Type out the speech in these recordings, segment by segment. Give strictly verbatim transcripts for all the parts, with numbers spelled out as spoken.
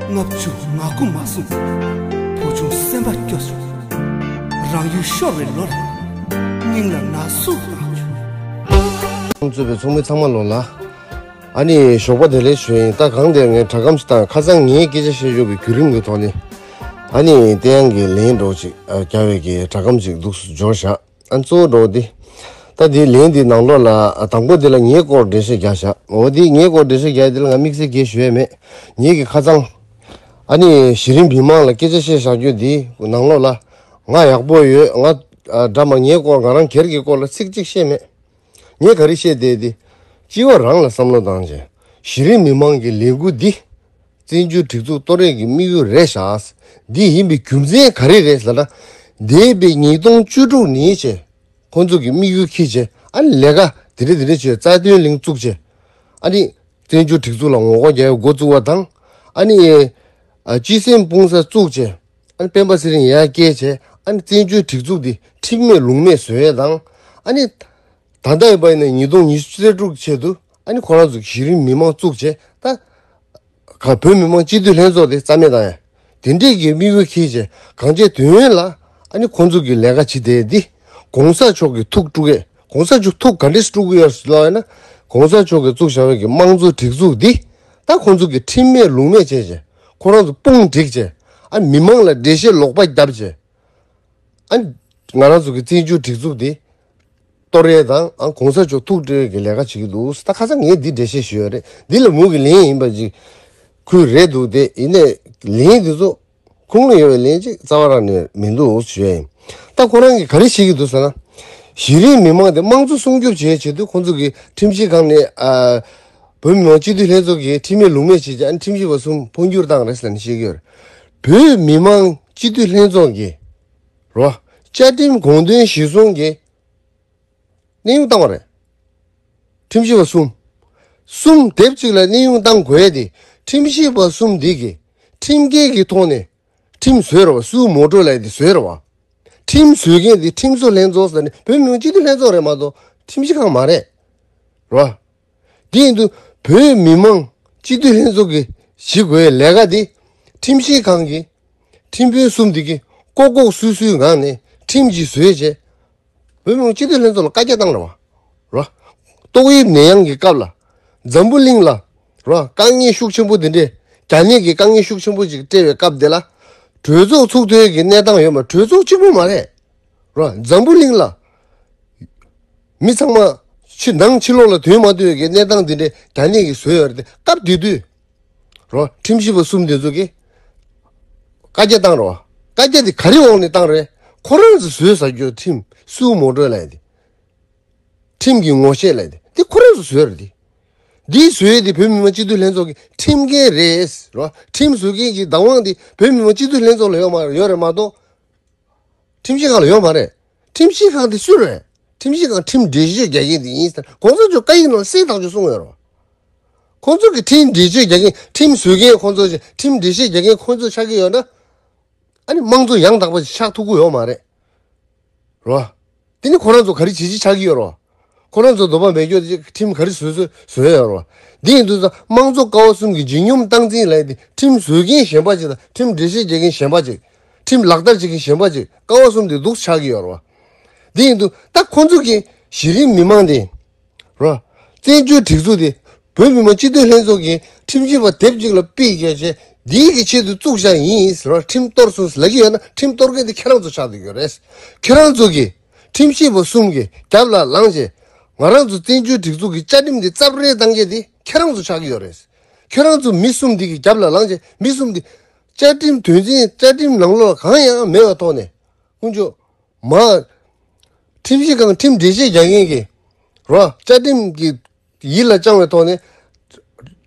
ལྔ་བཅུ་ང་དགུ་མ་སོང་། བུ་ཆུང་སེམས་པ་སྐྱོ་བྱུང་། རང་ཡུལ་ཤོར་བའི་ལོ་རེད། སྙིང་ལ་ན་ཟུག་བཏང་བྱུང་། ཚོས་པའི་ཚོགས་མི་ཚང་མ་ལོ་ལ། ཨ་ནི་ཞོགས་པ་བདེ་ལེགས་ཞུ་ཡིན། ད་གང་དེར་ངས་སྒྲ་སྒམ་ཞིག་བཏང་། ཁ་སང་ངའི་སྐད་ཆ་བཤད་ཕྱོགས་ཀྱི་བརྒྱུད་རིམ་གྱི་ཐོག་ནས། ཨ་ནི་དེ་ཡང་གི་ལན་འདྲ་ཅིག་རྒྱག་པའི་གི་སྒྲ་སྒམ་ཅིག་འདུག་སེ་འབྱོར་བཞག་ཨ་གཙོ་བོ་འདི། ད་འདི་ལན་འདི་ནང་ལོགས་ལ་དང་པོ་འདི་ལ་ངའི་སྐོར་འགྲེལ་བཤད་རྒྱག་བཞག་འོ་འདི་ངའི་སྐོར་འགྲེལ་བཤད་རྒྱག་འདི་ལ་ང་དམིགས་བསལ་གྱིས་ཞུ་ཡས་མེད། ངེད་ཀྱི་ཁ་སང་། ཨ་ནི་གཞི་རིམ་མི་མང་ལ་སྐད་ཆ་བཤད་བཞག་རྒྱུ་འདི་ནང་ལོགས་ལ། ང་ཡག་པོ་ཡོད། ང་ཨ་འདྲ་མ་ངའི་སྐོར་ང་རང་སྒེར་གྱི་སྐོར་ལ་ཚིག་གཅིག་བཤད་མེད། ངས་ག་རེ་བཤད་བསྡད་འདི། སྤྱི་བ་རང་ལ་བསམ་བློ་བཏང་བྱས། གཞི་རིམ་མི་མང་གི་ལས་འགུལ་འདི། བཙན་བྱོལ་སྒྲིག་འཛུགས་གཏོར་ཡས་ཀྱི་དམིགས་ཡུལ་རེད་ཤག་འདི་ཡིན་པའི་རྒྱུ་མཚན་ག་རེ་རེད་ཟེར་ན། འདས་པའི་ཉིས་སྟོང་བཅུ་དྲུག་ནས་བྱས། ཁོང་ཚོ་གི་དམིགས་ཡུལ་འཁྱེར་བྱས། ཨ་ནི་ལས་ཀ་དེ་འདྲ་དེ་འདྲ་བྱས་རྩ་དོན་གླིང་བཙུགས་བྱས། ཨ་ནི། བཙན་བྱོལ་སྒྲིག་འཛུགས་ལ་ངོ་རྒོལ་རྒྱག་ཡས་འགོ་བཙུགས་པ་དང་། ཨ་ནི། ཨ་སྤྱི་སེམས་སྤུངས་ས་བཙུགས་བྱས། ཨ་ནི་སྤེན་པ་ཚེ་རིང་ཡར་བསྐྱལ་བྱས། ཨ་ནི་བཙན་བྱོལ་སྒྲིག་འཛུགས་འདི་ཁྲིམས་མེད་ལུགས་མེད་བཟོ་ཡས་དང་། ཨ་ནི། ད་ལྟ་ཡིན་པ་ཡིན་ན་ཉིས་སྟོང་ཉི་ཤུ་རྩ་དྲུག་ཆེད་དུ་ཨ་ནི་ཁོ་རང་ཚོ་གཞི་རིམ་མི་མང་བཙུགས་བྱས་ད། ག་བོད་མི་མང་སྤྱི་འཐུས་ལྷན་ཚོགས་དེ་རྩ་མེད་བཏང་ཡ། དེ་འདྲས་ཀྱི་དམིགས་ཡུལ་འཁྱེར་བྱས་གང་བྱས་དོན་ཡོད་ལ་ཨ་ནི་ཁོང་ཚོ་གི་ལས་ཀ་བྱེད་བསྡད་འདི། གོང་ས་མཆོག་གི་ཐུགས་དཀྲུག་ཡས་གོང་ས་མཆོག་ཐུགས་ག་འདྲས་དཀྲུག་གི་ཡོད་ལབ་ཡ་ན། གོང་ས་མཆོག་གི་བཙུགས་བཞག་པའི་གི་དམངས་གཙོ་སྒྲིག་འཛུགས་འདི། ད་ཁོང་ཚོ་གི་ཁྲིམས་མེད་ལུགས་མེད་བྱས་བྱས་ཁོ་རང་ཚོ་དཔུང་བསྒྲིགས་བྱས་ཨ་མི་མང་ལ་འགྲེལ་བཤད་ལོག་པ་བརྒྱབ་བྱས། ཨ། ང་རང་ཚོ་གི་བཙན་བྱོལ་སྒྲིག་འཛུགས་འདི། གཏོར་ཡས་དང་ཨ་གོང་ས་མཆོག་ཐུགས་ཁྲོ་གི་ལས་ཀ་བྱེད་ཀྱི་འདུག་ད་ཁ་སང་ངས་འདི་འགྲེལ་བཤད་ཞུས་ཡོད་རེད། འདི་ལ་མུ་གི་ལན་ཡིན་པ་ཅིག་ཁུལ་རེད་འདུག་དེ་ཡིན་ནའི་ལན་འདི་ཚོ་ཁུངས་ལ་ཡོད་པའི་ལན་ཅིག་རྩ་བ་རང་ནས་མི་འདུག་ཞུ་ཡ་ཡིན། ད་ཁོ་རང་གིས་ག་རེ་བྱེད་ཀྱི་འདུག་ཟེར་ན། གཞི་རིམ་མི་མང་དེ་དམངས་གཙོ་སྲུང་སྐྱོབ་བྱེད་ཆེད་དུ་ཁོང་ཚོ་གི་ཁྲིམས་ཞིབ་ཁང་ནས་ཨ། བོད་མི་མང་སྤྱི་འཐུས་ལྷན་ཚོགས་ཀྱིས་ཁྲིམས་མེད་ལུགས་མེད་བྱས་ཀྱང་ཁྲིམས་ཞིབ་པ་གསུམ་འཕོ་འགྱུར་བཏང་རེད་ཟེར་ནས་བཤད་ཀྱི་ཡོད་རེད། བོད་མི་མང་སྤྱི་འཐུས་ལྷན་ཚོགས་ཀྱིས། རོ། བཅའ་ཁྲིམས་དགོངས་དོན་གཞིར་བཟུང་གིས་གནས་དབྱུང་བཏང་བ་རེད། ཁྲིམས་ཞིབ་པ་གསུམ། གསུམ་སྡེབ་གཅིག་ལ་གནས་དབྱུང་བཏང་དགོས་ཏེ་ཁྲིམས་ཞིབ་པ་གསུམ་འདི་གིས་ཁྲིམས་འགལ་གྱི་ཐོག་ནས་ཁྲིམས་བཟོས་རེད་བ། སུའུ་མོ་ཊོ་ལབ་ཡ་དེ་བཟོས་རེད་བ། ཁྲིམས་བཟོས་མཁན་དེ་ཁྲིམས་བཟོ་ལྷན་ཚོགས་ཟེར་ནས་བོད་མི་མང་སྤྱི་འཐུས་ལྷན་ཚོགས་རེད་མ་གཏོགས་ཁྲིམས་ཞིབ་ཁང་མ་རེད། རེད་བ། དེ་ཡིན་དུས་བོད་མི་མང་སྤྱི་འཐུས་ལྷན་ཚོགས་ཀྱིས་བྱེད་དགོས་ལས་ཀ་དེ་ཁྲིམས་ཞིབ་ཁང་གིས་ཁྲིམས་དཔོན་གསུམ་དེ་གིས་ལྐོག་ལྐོག་སུད་སུད་ངང་ནས་ཁྲིམས་ཅིག་བཟོས་བྱས། བོད་མི་མང་སྤྱི་འཐུས་ལྷན་ཚོགས་ལ་བཀའ་རྒྱ་བཏང་རེད་བ། རོ། ཏོག་དབྱིབས་ནད་ཡམས་ཀྱི་སྐབས་ལ། འཛམ་བུ་གླིང་ལ། རོ། དཀའ་ངལ་ཤུགས་ཆེན་པོ་འདི་འདྲས། རྒྱ་ནད་ཀྱི་དཀའ་ངལ་ཤུགས་ཆེན་པོ་ཅིག་སྤྲད་པའི་སྐབས་འདི་ལ། གྲོས་ཚོགས་ཚུགས་ཐུབ་ཀྱི་གནས་སྟངས་ཡོད་མ། གྲོས་ཚོགས་གཅིག་པུ་མ་རེད། རོ། འཛམ་བུ་གླིང་ལ། མི་ཚང་མ། ཕྱི་ནང་ཕྱི་ལོགས་ལ་སྡོད་མ་ཐུབ་ཀྱི་གནས་སྟངས་འདི་འདྲས་རྒྱ་ནད་ཀྱིས་བཟོས་ཡོད་རེད་དེ་སྐབས་དེ་དུས། རོ། ཁྲིམས་ཞིབ་པ་གསུམ་དེ་ཚོ་གིས་བཀའ་རྒྱ་བཏང་རོ། བཀའ་རྒྱ་དེ་ག་རེ་འོག་ནས་བཏང་རེད། ཁོ་རང་ཚོ་བཟོས་ཟེར་རྒྱུ་ཁྲིམས་སུའུ་མོ་ཊོ་ལབ་ཡ་དེ། ཁྲིམས་ཀྱི་ངོ་ཤེས་ལབ་ཡ་དེ་དེ་ཁོ་རང་ཚོ་བཟོས་རེད་དེ། འདི་བཟོས་དེ་བོད་མི་མང་སྤྱི་འཐུས་ལྷན་ཚོགས་ཀྱི་ཁྲིམས་འགལ་རེད་རོ། ཁྲིམས་བཟོ་མཁན་གྱི་བདག་དབང་དེ་བོད་མི་མང་སྤྱི་འཐུས་ལྷན་ཚོགས་ལ་ཡོད་མ་ཡོད་རེད་མ་གཏོགས། ཁྲིམས་ཞིབ་ཁང་ལ་ཡོད་མ་རེད། ཁྲིམས་ཞིབ་ཁང་དེ་སུ་རེད། ཁྲིམས་ཞིབ་ཁང་ཁྲིམས་འགྲེལ་བཤད་རྒྱག་མཁན་དེ་ཡིན་ཟེར་གོང་ས་མཆོག་བཀའ་ཡིག་ནང་གསལ་ཐག་ཆོད་གསུངས་ཡོད་རེད་བ། ཁོང་ཚོ་གི་ཁྲིམས་འགྲེལ་བཤད་རྒྱག་མཁན་ཁྲིམས་བཟོ་མཁན་ཁོང་ཚོ་ཞིག་ཁྲིམས་འགྲེལ་བཤད་རྒྱག་མཁན་ཁོང་ཚོ་ཆགས་ཀྱི་ཡོད་ན། ཨ་ནི་དམངས་གཙོ་ཡང་དག་པ་ཞིག་ཆགས་ཐུབ་ཀྱི་ཡོད་མ་རེད། རོ། དེ་ནི་ཁོ་རང་ཚོ་ག་རེ་བྱེད་ཀྱི་ཆགས་ཀྱི་ཡོད་རོ། ཁོ་རང་ཚོ་འདོད་པ་མེད་རྒྱུ་དེ་ཁྲིམས་ག་རེ་བཟོས་བཟོས་བཟོས་ཡོད་རོ། དེ་ཡིན་དུས་ཙང་དམངས་གཙོ་ཀ་བ་གསུམ་གྱི་ལྗིད་སྙོམས་སྟངས་འཛིན་ལབ་ཡ་དེ་ཁྲིམས་བཟོ་མཁན་གཞན་པ་ཅིག་དང་ཁྲིམས་འགྲེལ་བཤད་རྒྱག་མཁན་གཞན་པ་ཅིག་ཁྲིམས་ལག་བསྟར་བྱེད་མཁན་གཞན་པ་ཅིག་ཀ་བ་གསུམ་དེ་འདུག་ཆགས་ཀྱི་ཡོད་རེད་བ། དེ་ཡིན་དུས་ད་ཁོང་ཚོ་གི་གཞི་རིམ་མི་མང་དེ། རོ། བཙན་བྱོལ་སྒྲིག་འཛུགས་དེ་བོད་མི་མང་སྤྱི་འཐུས་ལྷན་ཚོགས་ཀྱིས་ཁྲིམས་ཞིབ་པ་དེབ་གཅིག་ལ་ཕུད་བྱས་བྱས་འདིའི་གི་ཆེད་དུ་བཙུགས་བཞག་ཡིན་ཟེར་བ། ཁྲིམས་གཏོར་སོང་ཟེར་ལབ་ཀྱི་ཡོད་ན་ཁྲིམས་གཏོར་མཁན་དེ་ཁྱེད་རང་ཚོ་ཆགས་བསྡད་ཡོད་རེད། ཁྱེད་རང་ཚོ་གིས་ཁྲིམས་ཞིབ་པ་གསུམ་གྱི་རྒྱབ་ལ་ལངས་བྱས་ང་རང་ཚོ་བཙན་བྱོལ་སྒྲིག་འཛུགས་ཀྱི་བཅའ་ཁྲིམས་དེ་རྩབ་རལ་བཏང་མཁན་དེ་ཁྱེད་རང་ཚོ་ཆགས་ཀྱི་ཡོད་རེད། ཁྱེད་རང་ཚོ་མི་གསུམ་འདི་གི་རྒྱབ་ལ་ལངས་བྱས་མི་གསུམ་འདི་བཅའ་ཁྲིམས་དོན་ཚན་བཅའ་ཁྲིམས་ནང་ལོགས་གང་ཡང་མེད་པའི་ཐོག་ནས་དཀོན་མཆོག་མ། ཁྲིམས་ཞིབ་ཁང་ཁྲིམས་འགྲེལ་བཤད་རྒྱག་མཁན་གྱི་རོ། བཅའ་ཁྲིམས་ཀྱི་ཡིད་ལ་བཅངས་པའི་ཐོག་ནས་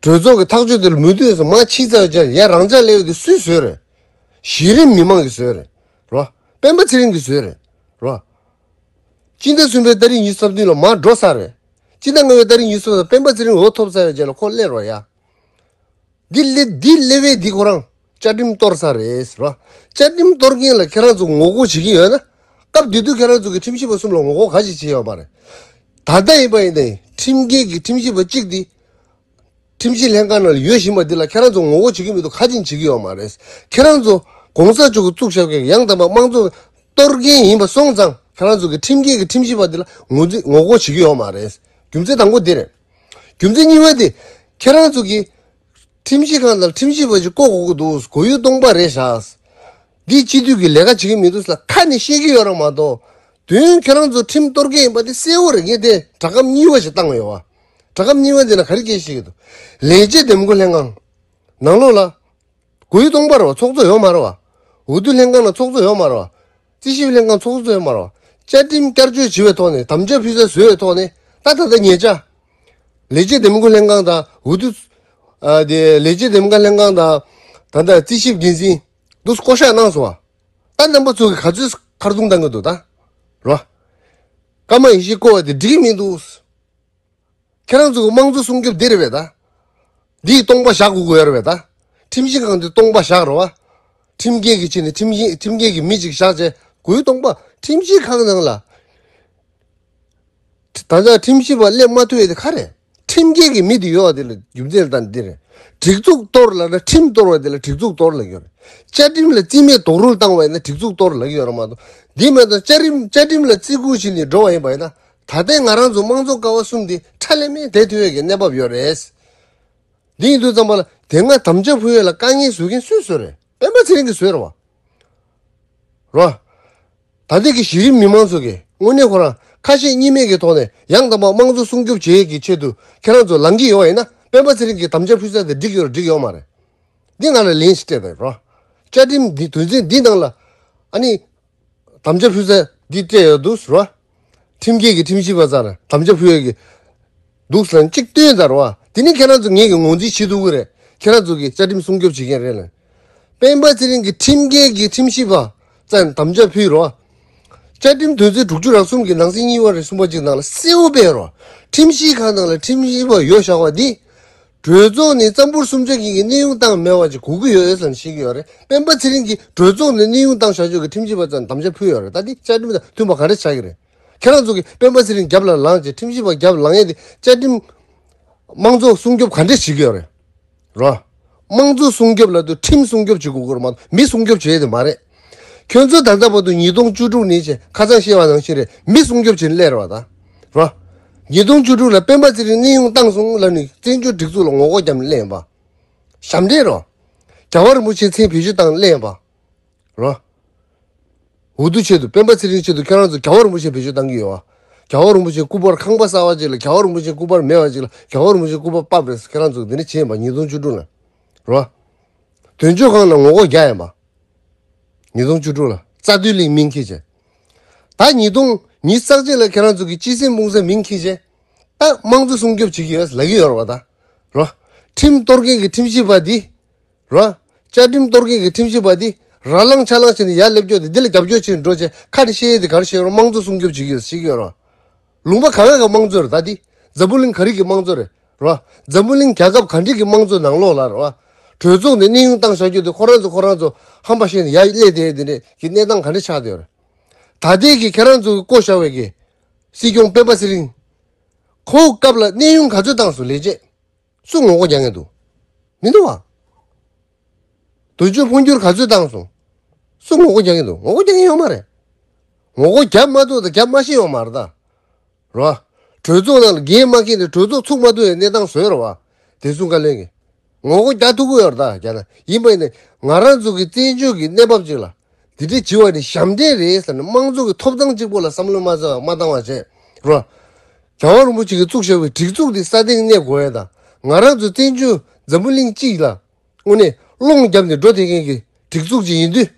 གྲོས་ཚོགས་ཀྱི་ཐག་གཅོད་དེ་ལ་མོས་མཐུན་སོང་མ་ཕྱིན་ཚར་བའི་རྗེས་ཡ་རང་འཇགས་སླེབས་དེ་སུས་བཟོས་རེད། གཞི་རིམ་མི་མང་གིས་བཟོས་རེད། རོ། སྤེན་པ་ཚེ་རིང་གིས་བཟོས་རེད། རོ། སྤྱི་ཟླ་གསུམ་པའི་ཏ་རིག་ཉི་ཤུ་རྩ་བདུན་ལ་མར་འགྲོ་ཚར་རེད། སྤྱི་ཟླ་ལྔ་པའི་ཏ་རིག་ཉི་ཤུ་རྩ་གསུམ་ལ་སྤེན་པ་ཚེ་རིང་འོས་ཐོབ་ཚར་བའི་རྗེས་ལ་ཁོ་སླེབས་རོགས་ཡ། འདི་ལེ་འདི་ལེ་བའི་འདི་ཁོ་རང་བཅའ་ཁྲིམས་གཏོར་ས་རེད་རོ། བཅའ་ཁྲིམས་གཏོར་མཁན་ལ་ཁྱེད་རང་ཚོ་ངོ་རྒོལ་བྱེད་ཀྱི་ཡོད་ན། སྐབས་དེ་དུས་ཁྱེད་རང་ཚོ་གི་ཁྲིམས་ཞིབ་པ་གསུམ་ལ་ངོ་རྒོལ་ག་ཞིག་བྱས་ཡོད་པ་རེད། ད་ལྟ་ཡིན་པ་ཡིན་ནའི་ཁྲིམས་འགལ་གྱི་ཁྲིམས་ཞིབ་པ་གཅིག་འདི་ ཁྲིམས་ཞིབ་ལྷན་ཁང་ནང་ལ་ཡོད་བཞིན་པ་འདི་ལ་ཁྱེད་རང་ཚོ་ངོ་རྒོལ་བྱེད་ཀྱི་མི་འདུག་ཁ་ཅིག་བྱེད་ཀྱི་ཡོད་མ་རེད། ཁྱེད་རང་ཚོ་གོང་ས་མཆོག་གིས་བཙུགས་བཞག་པའི་ཡང་དག་པ་དམངས་གཙོ་གཏོར་མཁན་ཡིན་པ་སོང་ཙང་ཁྱེད་རང་ཚོ་གི་ཁྲིམས་འགལ་གྱི་ཁྲིམས་ཞིབ་པ་འདི་ལ་ངོས་འཛིན་ངོ་རྒོལ་བྱེད་ཀྱི་ཡོད་མ་རེད། རྒྱུ་མཚན་དང་པོ་འདི་རེད། རྒྱུ་མཚན་གཉིས་པ་དེ། ཁྱེད་རང་ཚོ་གིས་ཁྲིམས་ཞིབ་ཁང་དང་ཁྲིམས་ཞིབ་པ་ཞིག་བསྐོ་དགོས་ཀྱི་འདུག་གོ་ཡུལ་སྟོང་པ་རེད་བཞག་འདི་སྤྱི་འཐུས་ཀྱི་ལས་ཀ་བྱེད་ཀྱི་མི་འདུག་ཟེར་ལ་ཁ་ནས་བཤད་ཀྱི་ཡོད་ར་མ་གཏོགས། དོན་ཁྱེད་རང་ཚོ་ཁྲིམས་གཏོར་མཁན་ཡིན་པ་དེ་གསལ་བོ་རེད། ངས་དེ་སྒྲ་སྒམ་གཉིས་པ་ཞིག་བཏང་ཡོད་བ། སྒྲ་སྒམ་གཉིས་པ་འདི་ན་ག་རེ་སྐད་བཤད་ཀྱི་འདུག་ལས་བྱེད་འདེམས་བསྐོ་ལྷན་ཁང་། ནང་ལོགས་ལ། གོ་ཡུལ་སྟོང་པ་རེད་བ། ཚོགས་གཙོ་ཡོད་མ་རེད་བ། འོས་བསྡུ་ལྷན་ཁང་ལ་ཚོགས་གཙོ་ཡོད་མ་རེད་བ། རྩིས་ཞིབ་ལྷན་ཁང་ཚོགས་གཙོ་ཡོད་མ་རེད་བ། བཅའ་ཁྲིམས་བསྐྱར་བཅོས་བྱེད་པའི་ཐོག་ནས་དམ་བཅའ་ཕུལ་ས་བཟོས་པའི་ཐོག་ནས་ད་ད་ལྟ་ཉེ་ཆར། ལས་བྱེད་འདེམས་བསྐོ་ལྷན་ཁང་དང་འོས་བསྡུ། ཨ་དེ་ལས་བྱེད་འདེམས་བསྐོ་ལྷན་ཁང་དང་ད་ལྟ་རྩིས་ཞིབ་འགན་འཛིན་འདུག་བསྐོ་བཞག་གནང་སོང་བ། ད་རྣམ་པ་ཚོ་གི་ག་ཚོད་ཁ་རྡུང་བཏང་གི་འདུག་ད། རོ། ཀརྨ་ཡེ་ཤེས་བསྐོ་བ་དེ་འགྲིག་གི་མི་འདུག་ཁྱེད་རང་ཚོ་གི་དམངས་གཙོ་སྲུང་སྐྱོབ་འདི་རེད་པས་ད། འདིས་སྟོང་པ་བཞག་དགོས་ཀྱི་ཡོད་རེད་པས་ད། ཁྲིམས་ཞིབ་ཁང་འདི་སྟོང་པ་བཞག་རོགས། ཁྲིམས་འགལ་གྱི་ཆེད་ནས་ཁྲིམས་ཞིབ་ཁྲིམས་འགལ་གྱི་མི་ཅིག་བཞག་བྱས་དགོས་སྟོང་པ་ཁྲིམས་ཞིབ་ཁང་ནང་ལ། ད་ལྟ་ཁྲིམས་ཞིབ་པ་སླེབས་མ་ཐུབ་ཡས་དེ་ག་རེད། ཁྲིམས་འགལ་གྱི་མི་དེ་ཡོད་པ་དེ་ལ་རྒྱུ་མཚན་ལ་ད་འདི་རེད། སྒྲིག་འཛུགས་གཏོར་ལབ་ན་ཁྲིམས་གཏོར་བ་དེ་ལ་སྒྲིག་འཛུགས་གཏོར་ལབ་ཡོད་རེད། བཅའ་ཁྲིམས་ལ་རྩིས་མེད་རྡོག་རོལ་བཏང་བ་ཡིན་ན་སྒྲིག་འཛུགས་གཏོར་ལབ་ཀྱི་ཡོད་རེད་མ་གཏོགས། འདི་མེད་དང་བཅའ་ཁྲིམས་བཅའ་ཁྲིམས་ལ་བརྩི་བཀུར་བྱས་ནས་འགྲོ་བ་ཡིན་པ་ཡིན་ན། ད་ལྟའི་ང་རང་ཚོ་དམངས་གཙོ་ཀ་བ་གསུམ་འདི་ཁྲ་ལམ་མེ་བསྡད་ཐུབ་ཡས་ཀྱི་གནས་བབ་ཡོད་རེད། འདི་ཡིན་དུས་ཙམ་པ་ལ་དེ་སྔ་དམ་བཅའ་ཕུལ་ཡས་ལ་དཀའ་ངལ་བཟོ་མཁན་སུས་བཟོས་རེད། སྤེན་པ་ཚེ་རིང་གིས་བཟོས་རེད་བ། རོ། ད་ལྟའི་གི་གཞི་རིམ་མི་མང་ཚོ་གིས་དངོས་གནས་ཁོ་རང་ཁ་ཞེ་གཉིས་མེད་ཀྱི་ཐོག་ནས་ཡང་དག་པ་དམངས་གཙོ་སྲུང་སྐྱོབ་བྱེད་ཡས་ཀྱི་ཆེད་དུ་ཁྱེད་རང་ཚོ་ལངས་ཀྱི་ཡོད་པ་ཡིན་ན་སྤེན་པ་ཚེ་རིང་གིས་དམ་བཅའ་ཕུལ་ས་དེ་འགྲིག་ཡོད་རེད་འགྲིག་ཡོད་མ་རེད། འདི་ང་ལ་ལན་ཞིག་སྤྲད་དང་རོ། བཅའ་ཁྲིམས་འདི་དོན་ཚན་འདི་ནང་ལ། ཨ་ནི། དམ་བཅའ་ཕུལ་ས་འདི་སྤྲད་ཡོད་འདུག་རོ། ཁྲིམས་འགལ་གྱི་ཁྲིམས་ཞིབ་པ་ཚོར་དམ་བཅའ་ཕུལ་ཡོད་ཀྱི་འདུག་ཟེར་ན་གཅིག་སྟོན་དང་རོ། དེ་ནི་ཁྱེད་རང་ཚོ་ངེད་ཀྱི་ངོས་འཛིན་བྱེད་ཐུབ་ཀྱི་རེད། ཁྱེད་རང་ཚོ་གི་བཅའ་ཁྲིམས་སྲུང་སྐྱོབ་བྱེད་མཁན་རེད་ལ། སྤེན་པ་ཚེ་རིང་གི་ཁྲིམས་འགལ་གྱི་ཁྲིམས་ཞིབ་པ་ཚོར་དམ་བཅའ་ཕུལ་རོ། བཅའ་ཁྲིམས་དོན་ཚན་དྲུག་ཅུ་རེ་གསུམ་གྱི་ནང་གསེས་གཉིས་པ་རེ་གསུམ་པ་གཅིག་ནང་ལ་གསལ་བོ་སྤེལ་རོ། ཁྲིམས་ཞིབ་ཁང་ནང་ལ་ཁྲིམས་ཞིབ་པ་ཡོད་བཞག་པ་འདི། གྲོས་ཚོགས་ནས་རྩ་འབོར་གསུམ་ཆ་གཉིས་ཀྱི་གནས་དབྱུང་བཏང་མེད་པ་ཅིག་དགོས་ཀྱི་ཡོད་ཟེར་ནས་བཤད་ཀྱི་ཡོད་རེད། སྤེན་པ་ཚེ་རིང་གིས་གྲོས་ཚོགས་ནས་གནས་དབྱུང་བཏང་བཞག་ཆོག་གི་ཁྲིམས་ཞིབ་པ་ཚོར་དམ་བཅའ་ཕུལ་ཡོད་རེད། ད་འདི་བཅའ་ཁྲིམས་དང་མཐུན་པ་ག་འདྲ་ཆགས་ཀྱི་རེད། ཁྱེད་རང་ཚོ་གིས་སྤེན་པ་ཚེ་རིང་རྒྱབ་ལ་ལངས་བྱས་ཁྲིམས་ཞིབ་པ་རྒྱབ་ལངས་ཡས་དེ་བཅའ་ཁྲིམས་དམངས་གཙོ་སྲུང་སྐྱོབ་ག་འདྲ་བྱེད་ཀྱི་ཡོད་རེད། རོ། དམངས་གཙོ་སྲུང་སྐྱོབ་ལབ་དུས་ཁྲིམས་སྲུང་སྐྱོབ་བྱེད་དགོས་ཀྱི་རེད་མ་གཏོགས་མི་སྲུང་སྐྱོབ་བྱེད་ཡས་དེ་མ་རེད། ཁྱོད་ཚོ་ད་ལྟ་བར་དུ་ཉིས་སྟོང་བཅུ་དྲུག་ནས་བྱས་ཁ་སང་བཤད་པ་ནང་བཞིན་རེད། མི་སྲུང་སྐྱོབ་བྱེད་ནས་སླེབས་རེད་བ་ད། རོ། ཉིས་སྟོང་བཅུ་དྲུག་ལ་སྤེན་པ་ཚེ་རིང་གནས་དབྱུང་བཏང་སོང་ལབ་ནས་བཙན་བྱོལ་སྒྲིག་འཛུགས་ལ་ངོ་རྒོལ་བརྒྱབ་ནས་སླེབས་ཡིན་པ། ཞབས་འདྲེན་རོ། རྒྱལ་བ་རིན་པོ་ཆེའི་མཚན་བེད་སྤྱོད་བཏང་སླེབས་ཡིན་པ། རོ། འོས་བསྡུ་ཆེད་དུ་སྤེན་པ་ཚེ་རིང་ཆེད་དུ་ཁྱེད་རང་ཚོ་རྒྱལ་བ་རིན་པོ་ཆེ་བེད་སྤྱོད་བཏང་གི་ཡོད་བ། རྒྱལ་བ་རིན་པོ་ཆེ་སྐུ་པར་ཁང་པ་གསར་བ་ཅིག་ལ་རྒྱལ་བ་རིན་པོ་ཆེ་སྐུ་པར་མེད་པ་ཅིག་ལ་རྒྱལ་བ་རིན་པོ་ཆེ་སྐུ་པར་ཕབ་རེད་ཟེར་ཁྱེད་རང་ཚོ་འདི་འདྲ་བྱས་ཡིན་པ་ཉིས་སྟོང་བཅུ་དྲུག་ལ། རོ། དོན་གཅོད་ཁང་ལ་ངོ་རྒོལ་རྒྱག་ཡིན་པ། ཉིས་སྟོང་བཅུ་དྲུག་ལ་རྩ་དོན་གླིང་མིང་འཁྱེར་བྱས། ད་ཉིས་སྟོང་ཉི་ཤུ་རྩ་གཅིག་ལ་ཁྱེད་རང་ཚོ་གི་སྤྱི་སེམས་སྤུངས་ས་མིང་འཁྱེར་བྱས། ད་དམངས་གཙོ་སྲུང་སྐྱོབ་བྱེད་ཀྱི་ཡོད་ལབ་ཀྱི་ཡོད་རེད་བ་ད། རོ། ཁྲིམས་གཏོར་མཁན་གྱི་ཁྲིམས་ཞིབ་པ་འདི། རོ། བཅའ་ཁྲིམས་གཏོར་མཁན་གྱི་ཁྲིམས་ཞིབ་པ་འདི། ར་ལངས་ཆ་ལངས་བྱས་ནས་ཡར་སླེབས་ཀྱོག་དེ་འདི་ལ་རྒྱབ་སྐྱོར་བྱས་ནས་འགྲོ་བྱས་ཁ་ནས་བཤད་ཡས་དེ་ག་རེ་བཤད་ཡོད་རོ། དམངས་གཙོ་སྲུང་སྐྱོབ་བྱེད་ཀྱི་ཡོད་ཟེར་བཤད་ཀྱི་ཡོད་རོ། ལུང་པ་ག་བ་གི་དམངས་གཙོ་རེད་ད་འདི། འཛམ་བུ་གླིང་ག་རེ་གི་དམངས་གཙོ་རེད། རོ། འཛམ་བུ་གླིང་རྒྱལ་ཁབ་ག་འདྲ་གི་དམངས་གཙོ་ནང་ལོགས་ལ་རོ། གྲོས་ཚོགས་ནས་གནས་དབྱུང་བཏང་བཞག་རྒྱུ་དེ་ཁོ་རང་ཚོ་ཁོ་རང་ཚོ་ཧམ་པ་བཤད་ནས་ཡར་སླེབས་དེ་དེ་འདྲ་གི་གནས་སྟངས་ག་འདྲ་ཆགས་བསྡད་ཡོད་རེད། ད་ལྟའི་གི་ཁྱེད་རང་ཚོ་གི་བསྐོ་བཞག་པའི་གི་སྲིད་སྐྱོང་སྤེན་པ་ཚེ་རིང་། ཁོ་སྐབས་ལ་གནས་དབྱུང་ག་ཚོད་བཏང་སོང་ལས་བྱེད། སུ་ངོ་རྒོལ་རྒྱག་མཁན་འདུག་མི་འདུག་བ། དོན་གཅོད་འཕོ་འགྱུར་ག་ཚོད་བཏང་སོང་། སུ་ངོ་རྒོལ་རྒྱག་མཁན་འདུག་ངོ་རྒོལ་རྒྱག་མཁན་ཡོད་མ་རེད། ངོ་རྒོལ་རྒྱབ་མ་ཐུབ་དང་རྒྱབ་མ་ཤེས་ཡོད་མ་རེད་ད། རོ། གྲོས་ཚོགས་ནང་ལ་འགན་མ་འཁྱེར་ནས་གྲོས་ཚོགས་ཚུགས་མ་ཐུབ་ཡའི་གནས་སྟངས་བཟོས་རེད་བ། བདེ་སྲུང་བཀའ་བློན་གྱིས། ངོ་རྒོལ་རྒྱག་ཐུབ་ཀྱི་ཡོད་རེད་ད་རྒྱ་ནག་ཡིན་པ་ཡིན་ནའི་ང་རང་ཚོ་གི་བཙན་བྱོལ་གྱི་གནས་བབ་ཅིག་ལ། འདི་འདྲའི་བྱེད་པ་ནི་ཞབས་འདྲེན་རེད་ཟེར་ནས་དམངས་གཙོ་གི་ཐོབ་ཐང་གཅིག་པོ་ལ་བསམ་བློ་མ་བཏང་མ་བཏང་བ་བྱས། རོ། རྒྱལ་བ་རིན་པོ་ཆེ་གིས་བཙུགས་བཞག་པའི་སྒྲིག་འཛུགས་འདི་སྲ་བརྟན་གནས་དགོས་ཡ་དང་ང་རང་ཚོ་བཙན་བྱོལ་འཛམ་བུ་གླིང་གཅིག་ལ་དངོས་གནས་སློང་བརྒྱབ་ནས་འགྲོ་བསྡད་མཁན་གྱི་སྒྲིག་འཛུགས་ཅིག་ཡིན་དུས་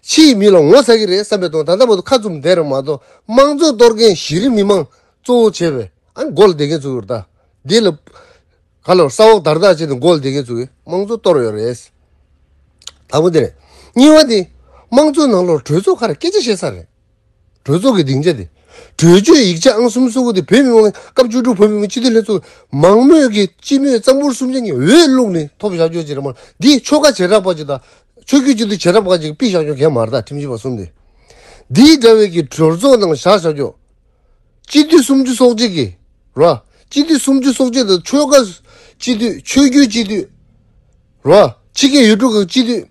ཕྱིའི་མི་ལ་ངོ་ཚ་གི་རེད་བསམ་པའི་དོན་ད་ལྟ་བར་དུ་ཁ་བཙུམ་བསྡད་རེད་མ་གཏོགས་དམངས་གཙོ་གཏོར་མཁན་གཞི་རིམ་མི་མང་གཙོ་བོ་བྱས་པའི་ཨ་མགོ་ལ་བསྡད་མཁན་ཚོ་ཡོད་རེད་ད། འདི་ལ་ག་ལ་ས་འོག་དར་དར་བྱས་ནས་མགོ་ལ་བསྡད་མཁན་ཚོ་གིས་དམངས་གཙོ་གཏོར་ཡོད་རེད། དང་པོ་དེ་རེད། གཉིས་པ་དེ། དམངས་གཙོ་ནང་ལོགས་གྲོས་ཚོགས་ཁག་ལ་སྐད་ཆ་བཤད་ས་རེད། གྲོས་ཚོགས་ཀྱི་སྡིངས་ཆ་དེ། གྲོས་ཆོད་ཡིག་ཆ་ཨང་གསུམ་གསུམ་དེ་བོད་མི་མང་སྐབས་བཅུ་དྲུག་བོད་མི་མང་སྤྱི་འཐུས་ལྷན་ཚོགས་མང་མོས་ཀྱི་སྤྱི་མོས་རྩ་འབོར་གསུམ་ཆ་གཉིས་འོས་བླུགས་ནས་ཐོབ་བཞག་ཆོག་ཅིག་རེད་མ་འདི་ཆོལ་ཁ་བྱེ་བྲག་པ་ཅིག་དང་ཆོས་བརྒྱུད་སྤྱི་འཐུས་བྱེ་བྲག་པ་ཅིག་ཕུད་བཞག་ཆོག་གལ་མ་རེད་ད་ཁྲིམས་ཞིབ་པ་གསུམ་དེ། འདིའི་འདྲ་བའི་གི་གྲོས་ཚོགས་ནང་བཞག་བཞག་ཆོག་སྤྱི་འཐུས་སུམ་ཅུ་སོ་གཅིག་གི་ར། སྤྱི་འཐུས་སུམ་ཅུ་སོ་གཅིག་དང་ཆོལ་ཁ་ སྤྱི་འཐུས། ཆོས་བརྒྱུད་སྤྱི་འཐུས། རོ། ཕྱི་རྒྱལ་ཡུལ་གྲུ་ཁག་སྤྱི་འཐུས།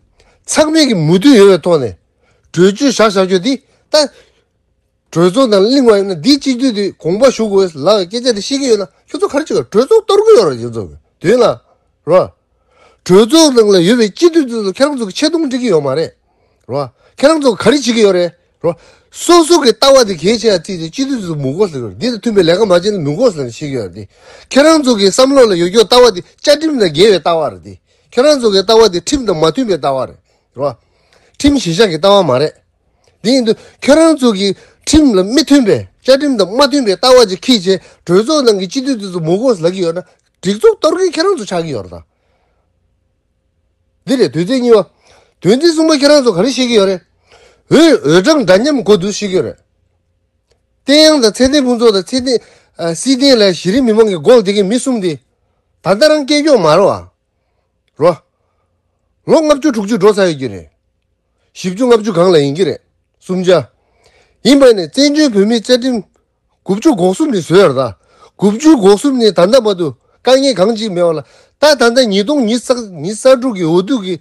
ཚང་མས་ཀྱི་མོས་མཐུན་ཡོད་པའི་ཐོག་ནས་གྲོས་ཆོད་བཞག་བཞག་རྒྱུ་འདི་ད། གྲོས་ཚོགས་ནང་གླེང་བ་ཡིན་ན་འདིའི་སྤྱི་འཐུས་དེ་དགོངས་པ་ཞུ་དགོས་ལབ་སྐད་ཆ་དེ་བཤད་ཀྱི་ཡོད་ན་ཁྱོད་ཚོ་ག་རེ་བྱེད་དགོས། གྲོས་ཚོགས་གཏོར་གྱི་ཡོད་རེད། ཁྱོད་ཚོ་གི་དོན་ལ་རོ། གྲོས་ཚོགས་ནང་ལ་ཡོད་པའི་སྤྱི་འཐུས་ཚོ་ཁྱེད་རང་ཚོ་གི་ཆེ་མཐོང་འགྲིག་གི་ཡོད་མ་རེད་རོ། ཁྱེད་རང་ཚོ་ག་རེ་བྱེད་ཀྱི་ཡོད་རེད་རོ། སོ་སོ་གི་ལྟ་བ་དེ་གལ་ཆེ་ཡ་བརྩིས་ཏེ་སྤྱི་འཐུས་ཚོ་མི་དགོས་ཟེར་གི་རེད། འདི་དང་མཐུན་པའི་ལས་ཀ་མ་བྱས་ན་མི་དགོས་ཟེར་ནས་བཤད་ཀྱི་ཡོད་རེད། དེ་ཁྱེད་རང་ཚོ་གི་བསམ་བློ་ལ་ཡོད་རྒྱུ་ལྟ་བ་དེ་བཅའ་ཁྲིམས་དང་འགལ་བའི་ལྟ་བ་རེད། དེ་ཁྱེད་རང་ཚོ་གི་ལྟ་བ་དེ་ཁྲིམས་དང་མ་མཐུན་པའི་ལྟ་བ་རེད་རོ། ཁྲིམས་གཞི་བཞག་གི་ལྟ་བ་མ་རེད། དེ་ཡིན་དུས་ཁྱེད་རང་ཚོ་གི་ཁྲིམས་ལ་མི་མཐུན་པའི་བཅའ་ཁྲིམས་དང་མ་མཐུན་པའི་ལྟ་བ་ཅིག་འཁྱེར་བྱས་གྲོས་ཚོགས་ནང་གི་སྤྱི་འཐུས་དེ་ཚོ་མི་དགོས་ལབ་ཀྱི་ཡོད་ན་སྒྲིག་འཛུགས་གཏོར་མཁན་ཁྱེད་རང་ཚོ་ཆགས་ཀྱི་ཡོད་རེད་ད། འདི་རེད་དོན་ཚན་གཉིས་པ། དོན་ཚན་གསུམ་པ་ཁྱེད་རང་ཚོ་ག་རེ་བཤད་ཀྱི་ཡོད་རེད། འོས་འོས་གྲངས་འདྲ་མཉམ་དགོས་འདུག་བཤད་ཀྱི་ཡོད་རེད། བསྟན་དབྱངས་དང་ཚེ་བརྟན་ཕུན་ཚོགས་དང་ཚེ་བརྟན་ཨ། སྲིད་བརྟན་ལ་གཞི་རིམ་མི་མང་གི་མགོ་ལ་བསྡད་མཁན་མི་གསུམ་དེ་ད་ལྟ་རང་སྐྱེས་མཆོག་མ་རེད་བ། རོ། ལོ་ལྔ་བཅུ་དྲུག་ཅུ་འགྲོ་ཚར་ཡོད་ཀྱི་རེད། བཞི་བཅུ་ལྔ་བཅུ་སྒང་ལ་ཡིན་གྱི་རེད། གསུམ་ཆ། ཡིན་པ་ནས་བཙན་བྱོལ་བོད་མིའི་བཅའ་ཁྲིམས་དགུ་བཅུ་གོ་གསུམ་ནས་བཟོས་ཡོད་རེད་ད། དགུ་བཅུ་གོ་གསུམ་ནས་ད་ལྟ་བར་དུ་དཀའ་ངལ་གང་ཅིག་མེད་པ་ལ་ད་ད་ལྟ་ཉིས་སྟོང་ཉི་ཤུ་རྩ་ཉི་ཤུ་རྩ་དྲུག་གི་འོས་བསྡུ་གི་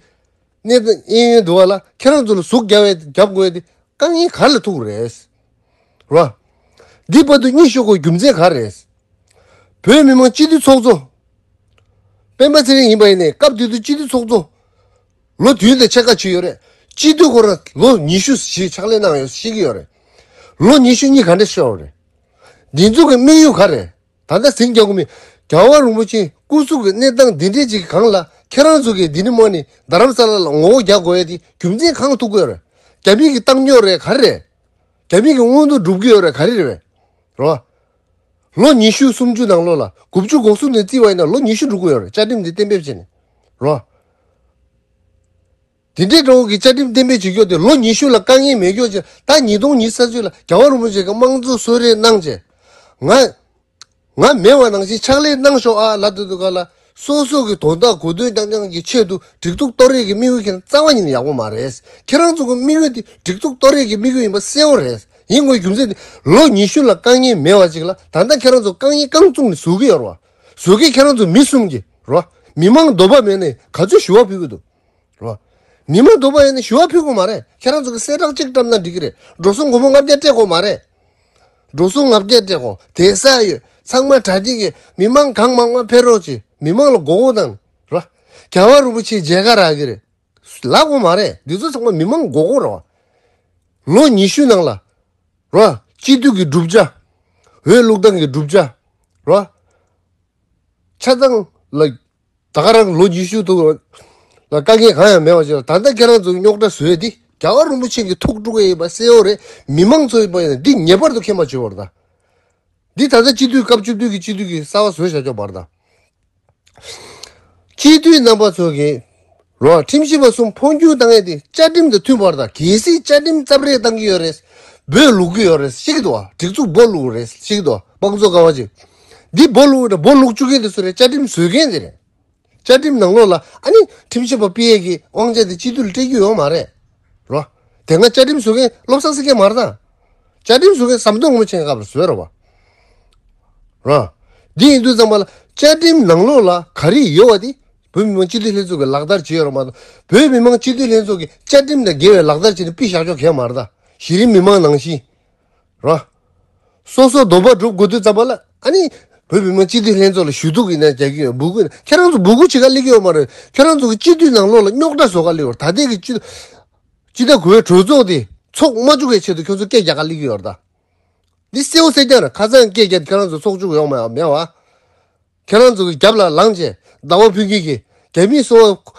གནས་སྟངས་གཡས་གཡོན་འདུག་བ་ལ་ཁྱེད་རང་ཚོ་ལ་ཟུག་རྒྱབ་པའི་རྒྱབ་དགོས་ཏེ། དཀའ་ངལ་ག་ལ་ཐུག་རེད། རོ། འདི་བར་དུ་གཉིད་ཤོར་དགོས་རྒྱུ་མཚན་ག་རེད། བོད་མི་མང་སྤྱི་འཐུས་ཚོགས་གཙོ། སྤེན་པ་ཚེ་རིང་ཡིན་པ་ཡིན་ནའི་སྐབས་དེ་དུས་སྤྱི་འཐུས་ཚོགས་གཙོ། ལོ་བདུན་དང་ཕྱེད་ཀ་བྱས་ཡོད་རེད། སྤྱི་འཐུས་ཁོ་རང་ལོ་ཉི་ཤུ་ཞིག་ཕྱག་ལས་གནང་ཡོད་ཤེས་ཀྱི་ཡོད་རེད། ལོ་ཉི་ཤུ་གཉིས་ག་འདྲ་ཤོར་བ་རེད། འདི་ཚོ་གི་དམིགས་ཡུལ་ག་རེད། ད་ལྟ་ཟིང་རྒྱག་གི་མི། རྒྱལ་བ་རིན་པོ་ཆེ་སྐུ་གཟུགས་ཀྱི་གནས་སྟངས་འདི་འདྲའི་ཅིག་གི་སྒང་ལ་ཁྱེད་རང་ཚོ་གིས་འདི་ནས་མར་ནས་རྡ་རམ་ས་ལ་ལ་ངོ་རྒོལ་རྒྱག་དགོས་ཡ་དེ་རྒྱུ་མཚན་གང་ཐུག་གི་ཡོད་རེད། རྒྱ་མི་གི་བཏང་ཉོ་རེད་ག་རེ་རེད། རྒྱ་མི་གི་མངོན་འདོད་སྒྲུབ་ཀྱི་ཡོད་རེད་ག་རེ་རེད། རོ། ལོ་ཉི་ཤུ་སུམ་ཅུ་ནང་ལོགས་ལ་དགུ་བཅུ་གོ་གསུམ་ནས་བརྩིས་པ་ཡིན་ན་ལོ་ཉི་ཤུ་འགྲོ་གི་ཡོད་རེད། བཅའ་ཁྲིམས་འདི་གཏན་འབེབས་བྱས་ནས། རོ། དེ་འདྲའི་འགྲོ་གི་བཅའ་ཁྲིམས་གཏན་འབེབས་བྱེད་རྒྱུ་དེ་ལོ་ཉི་ཤུ་ལ་དཀའ་ངལ་མེད་རྒྱུ་ཅིག་ད་ཉིས་སྟོང་ཉི་ཤུ་རྩ་གཅིག་ལ་རྒྱལ་བ་རིན་པོ་ཆེ་གི་དམངས་གཙོ་གསོལ་རས་གནང་བྱས། ང་། ང་མེད་པ་ནང་བཞིན་ཕྱག་ལས་གནང་ཤོག་ཨ་ལབ་དུས་དུས་ག་ལ་སོ་སོ་གི་དོན་དག་གོ་དོན་རྐྱང་རྐྱང་གི་ཆེད་དུ་སྒྲིག་འཛུགས་གཏོར་རེས་ཀྱི་དམིགས་ཡུལ་ཁྱེད་རང་རྩ་བ་ཉིད་ནས་ཡག་པོ་མ་རེད། ཁྱེད་རང་ཚོ་གི་དམིགས་ཡུལ་དེ་སྒྲིག་འཛུགས་གཏོར་རེས་ཀྱི་དམིགས་ཡུལ་ཡིན་པ་གསལ་བོ་རེད། ཡིན་དགོས་རྒྱུ་མཚན་དེ་ལོ་ཉི་ཤུ་ལ་དཀའ་ངལ་མེད་པ་ཅིག་ལ་ད་ལྟ་ཁྱེད་རང་ཚོ་དཀའ་ངལ་རྐང་བཙུགས་ནས་བཟོ་གི་ཡོད་རེད་བ། བཟོ་མཁན་ཁྱེད་རང་ཚོ་མི་གསུམ་གྱི་རོ། མི་མང་འདོད་པ་མེད་ནས་ག་ཚོད་ཞུ་བ་ཕུལ་གི་འདུག་རོ། མི་མང་འདོད་པ་ཡིན་ན་ཞུ་བ་ཕུལ་དགོས་མ་རེད། ཁྱེད་རང་ཚོ་གི་གསལ་བསྒྲགས་གཅིག་བཀྲམ་ན་འགྲིག་གི་རེད། འགྲོ་སོང་སྒོར་མོ་ལྔ་བརྒྱ་སྤྲད་དགོས་མ་རེད། འགྲོ་སོང་ལྔ་བརྒྱ་སྤྲད་དགོས། དེ་ས་ཡོད། ཚང་མ་གྲ་སྒྲིག་གི་མི་མང་གང་མང་མང་ཕེབས་རོགས་གྱིས། མི་མང་ལ་མགོ་སྐོར་དང་ར། རྒྱལ་བ་རིན་པོ་ཆེའི་མཇལ་ཁ་རག་གི་རེད། ལབ་དགོས་མ་རེད། འདི་ཚོ་ཚང་མ་མི་མང་མགོ་སྐོར་རེད་བ། ལོ་ཉི་ཤུ་ནང་ལ་ར། སྤྱི་འཐུས་ཀྱི་བསྒྲུབ་བྱ། འོས་བླུག་སྟངས་ཀྱི་བསྒྲུབ་བྱ། ར། ཆ་ཚང་ལ། ད་ག་རང་ལོ་ཉི་ཤུ་ཐུག་ལ་དཀའ་ངལ་གང་ཡང་མེད་པ་ཅིག་ལ་ད་ལྟ་ཁྱེད་རང་ཚོ་རྙོག་དྲ་བཟོས་ཏེ་རྒྱལ་བ་རིན་པོ་ཆེ་གི་ཐུགས་དཀྲུག་ཡས་ཡིན་པ་གསལ་བོ་རེད། མི་མང་ཚོ་ཡིན་པ་ཡིན་ན་འདི་ངེས་པར་དུ་མཁྱེན་པ་བྱེད་པར་ད། འདི་ད་ལྟ་སྤྱི་འཐུས་སྐབས་བཅུ་བདུན་གྱི་སྤྱི་འཐུས་ཀྱི་གསར་བ་བཟོས་བཞག་ཆོག་པར་ད། སྤྱི་འཐུས་རྣམ་པ་ཚོ་གིས་རོ། ཁྲིམས་ཞིབ་པ་གསུམ་འཕོ་འགྱུར་བཏང་ཡས་དེ་བཅའ་ཁྲིམས་དང་མཐུན་པར་ད། གལ་སྲིད་བཅའ་ཁྲིམས་རྩབ་རེས་བཏང་གི་ཡོད་རེད། འབོ་ལུག་གི་ཡོད་རེད་ཤེས་ཀྱི་འདུག་བ། སྒྲིག་འཛུགས་འབོ་ལུག་རེད་ཤེས་ཀྱི་འདུག་བ། དམངས་གཙོ་ཀ་བ་ཅིག་འདི་འབོ་ལུག་རེད། འབོ་ལུག་བཅུག་མཁན་དེ་སུ་རེད། བཅའ་ཁྲིམས་བཟོ་མཁན་དེ་རེད། བཅའ་ཁྲིམས་ནང་ལོགས་ལ་ཨ་ནི་ཁྲིམས་ཞིབ་པ་ཕུད་ཡས་ཀྱི་དབང་ཆ་དེ་སྤྱི་འཐུས་ལ་སྤྲད་རྒྱུ་ཡོད་མ་རེད། རོ། དེ་སྔ་བཅའ་ཁྲིམས་བཟོ་མཁན་བློ་བཟང་སེང་གེ་མ་རེད་ད། བཅའ་ཁྲིམས་བཟོ་མཁན་ཟམ་གདོང་རིན་པོ་ཆེའི་སྐབས་ལ་བཟོས་རེད་བ། རོ། འདི་ཡིན་དུས་ཙམ་པ་ལ་བཅའ་ཁྲིམས་ནང་ལོགས་ལ་ག་རེ་ཡོད་པ་དེ་བོད་མི་མང་སྤྱི་འཐུས་ལྷན་ཚོགས་ཀྱིས་ལག་བསྟར་བྱས་ཡོད་རེད་མ་གཏོགས་བོད་མི་མང་སྤྱི་འཐུས་ལྷན་ཚོགས་ཀྱིས་བཅའ་ཁྲིམས་དང་འགལ་བའི་ལག་བསྟར་བྱས་ནས་ཕུད་བཞག་ཆོག་གི་མ་རེད་ད། གཞི་རིམ་མི་མང་ནང་བཞིན། རོ། སོ་སོ་འདོད་པ་སྒྲུབ་དགོས་དུས་ཙམ་པ་ལ་ཨ་ནི། བོད་མི་མང་སྤྱི་འཐུས་ལྷན་ཚོགས་ལ་ཞུ་གཏུག་ཡིན་ན་རྒྱག་གི་ཡོད། འབོད་སྐུལ་ཁྱེད་རང་ཚོ་འབོད་སྐུལ་བྱེད་ག་སླེབས་ཀྱི་ཡོད་མ་རེད། ཁྱེད་རང་ཚོ་གི་སྤྱི་འཐུས་ནང་ལོགས་ལ་རྙོག་དྲ་བཟོ་ག་སླེབས་ཡོད་རེད། ད་ལྟའི་གི་སྤྱི་སྤྱི་ཟླ་དགུ་པའི་གྲོས་ཚོགས་དེ་ཚོགས་མ་བཅུག་པའི་ཆེད་དུ་ཁྱོད་ཚོ་སྐད་རྒྱག་ག་སླེབས་ཀྱི་ཡོད་རེད་ད། འདི་གསལ་པོ་གསལ་རྐྱང་རེད། ཁ་སང་སྐད་རྒྱག་ཁྱེད་རང་ཚོ་ཚོགས་བཅུག་ཡོད་མ་ཡོད་མེད་བ། ཁྱེད་རང་ཚོ་གི་རྒྱབ་ལ་ལངས་བྱས་ཟླ་བ་ཕུན་སྐྱིད་ཀྱིས་རྒྱ་མིའི་སོ་པ་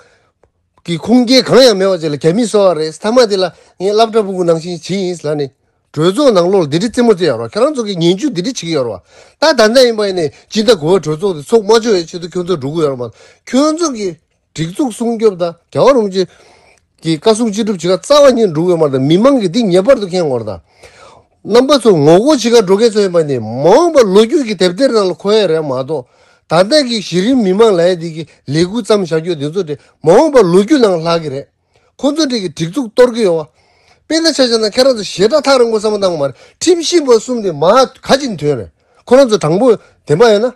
གི་ཁུངས་སྐྱེལ་གང་ཡང་མེད་པ་ཅིག་ལ་རྒྱ་མིའི་སོ་པ་རེད། མཐའ་མ་དེ་ལ་ངས་སློབ་གྲྭ་ཕྲུ་གུ་ནང་བཞིན་བྱེད་ཡིན་ལབ་ནས་གྲོས་ཚོགས་ནང་ལོགས་ལ་འདི་འདྲའི་རྩེད་མོ་རྩེ་ཡོད་རེད་བ། ཁྱེད་རང་ཚོ་གི་ངན་ཇུས་འདི་འདྲ་བྱེད་ཀྱི་ཡོད་རེད་བ། ད་ད་ལྟ་ཡིན་པ་ཡིན་ནས་སྤྱི་ཟླ་དགུ་པ་གྲོས་ཚོགས་དེ་ཚོགས་མ་ཆོག་པའི་ཆེད་དུ་ཁྱོད་ཚོ་འགྲོ་གི་ཡོད་རེད་མ་གཏོགས་ཁྱོད་ཚོ་གི་སྒྲིག་འཛུགས་སྲུང་སྐྱོབ་དང་རྒྱལ་བ་རིན་པོ་ཆེ་གི་བཀའ་གསུང་ཅི་སྒྲུབ་བྱེད་ག་རྩ་བ་ཉིད་འགྲོ་གི་ཡོད་མ་རེད། མི་མང་གིས་འདི་ངེས་པར་དུ་མཁྱེན་དགོས་རེད་ད། རྣམ་པ་ཚོ་ངོ་རྒོལ་བྱེད་ག་འགྲོ་མཁན་ཚོ་ཡིན་པ་ནི་མ་འོངས་པ་ལོ་རྒྱུས་ཀྱི་དེབ་ཐེར་ནང་ལ་འཁོད་ཡ་རེད་མ་གཏོགས། ད་ལྟ་གི་གཞི་རིམ་མི་མང་ལབ་ཡ་འདི་གི་ལས་འགུལ་བརྩམས་བཞག་རྒྱུ་འདི་ཚོ་དེ་མ་འོངས་པ་ལོ་རྒྱུས་ནང་ལྷག་གི་རེད། ཁོ་ཚོ་འདི་གི་སྒྲིག་འཛུགས་གཏོར་གི་ཡོད་བ། དཔེར་ན་ཆ་བཞག་ན་ཁྱེད་རང་ཚོ་ཞེ་དྲག་ཐག་རིང་པོ་བསམ་བློ་བཏང་གི་མ་རེད། ཁྲིམས་ཞིབ་པ་གསུམ་དེ་མ་ག་ཅིག་ཐོན་རེད། ཁོ་རང་ཚོ་དྲང་པོ་བདེན་པ་ཡིན་ན།